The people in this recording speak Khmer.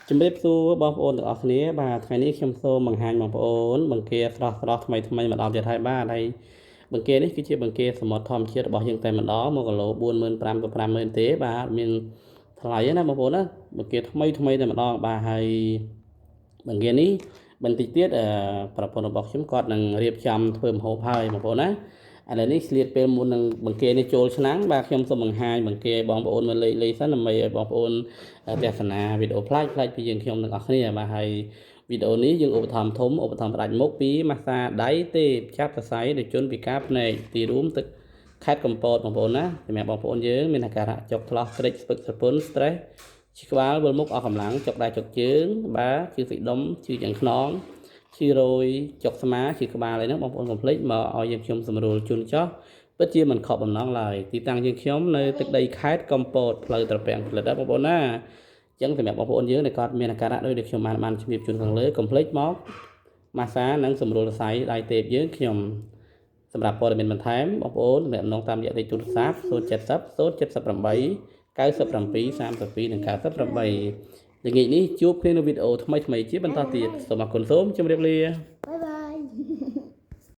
ជំរាបសួរបងប្អូនទាំងអស់គ្នាបាទថ្ងៃនេះខ្ញុំសូមបង្ហាញបងប្អូនបង្គាស្រស់ស្រស់ថ្មីថ្មីមកដល់ទៀតហើយបាទហើយបង្គានេះគឺជាបង្គាសមុទ្រធម្មជាតិរបស់យើងតែម្ដង1គីឡូ45000ទៅ50000ទេបាទមានថ្លៃណាបងប្អូនណាបង្គាថ្មីថ្មីតែម្ដងបាទហើយបង្គានេះបន្តិចទៀតប្រពន្ធរបស់ខ្ញុំគាត់នឹងរៀបចំធ្វើម្ហូបហើយបងប្អូនណាឥឡូវនេះស្លៀតពេលមុននឹងបង្គានេះចូលឆ្នាំងបាទខ្ញុំសូមបង្ហាញបង្គាឲ្យបងប្អូនមើលលេខលេខសិនដើម្បីឲ្យបងប្អូនទស្សនាវីដេអូប្លែកប្លែកពីយើងខ្ញុំទាំងអស់គ្នាបាទហើយវីដេអូនេះយើងឧបត្ថម្ភធំឧបត្ថម្ភផ្ដាច់មុខពីម៉ាស្សាដៃទេចាប់សរសៃដោយជនពិការភ្នែកទីរួមទឹកខេត្តកំពតបងប្អូនណាសម្រាប់បងប្អូនយើងមានអាការៈចុកថ្លោះក្រិចស្ពឹកស្រពន់ stress ឈឺក្បាលវិលមុខអស់កម្លាំងចុកដៃចុកជើងបាទជឺសាច់ដុំឈឺចង្ខ្នងឈឺរយចុកស្មាឈឺក្បាលអីហ្នឹងបងប្អូនកុំភ្លេចមកឲ្យយើងខ្ញុំសម្រួលជូនចោះពិតជាមិនខកបំណងឡើយទីតាំងយើងខ្ញុំនៅទឹកដីខេត្តកំពតផ្លូវត្រពាំងផ្លិតណាបងប្អូនណាអញ្ចឹងសម្រាប់បងប្អូនយើងដែលគាត់មានអាការៈដូចដែលខ្ញុំបានជំរាបជូនខាងលើកុំភ្លេចមកម៉ាស្សានិងសម្រួលសរសៃដៃទេពយើងខ្ញុំសម្រាប់ព័ត៌មានបន្ថែមបងប្អូនសម្រាប់នងតាមរយៈលេខទូរស័ព្ទ070 078 97 32និង98ល្ងាចនេះជួបគ្នានៅវីដេអូថ្មីៗជាបន្តទៀតសូមអរគុណសូមជម្រាបលា Bye bye.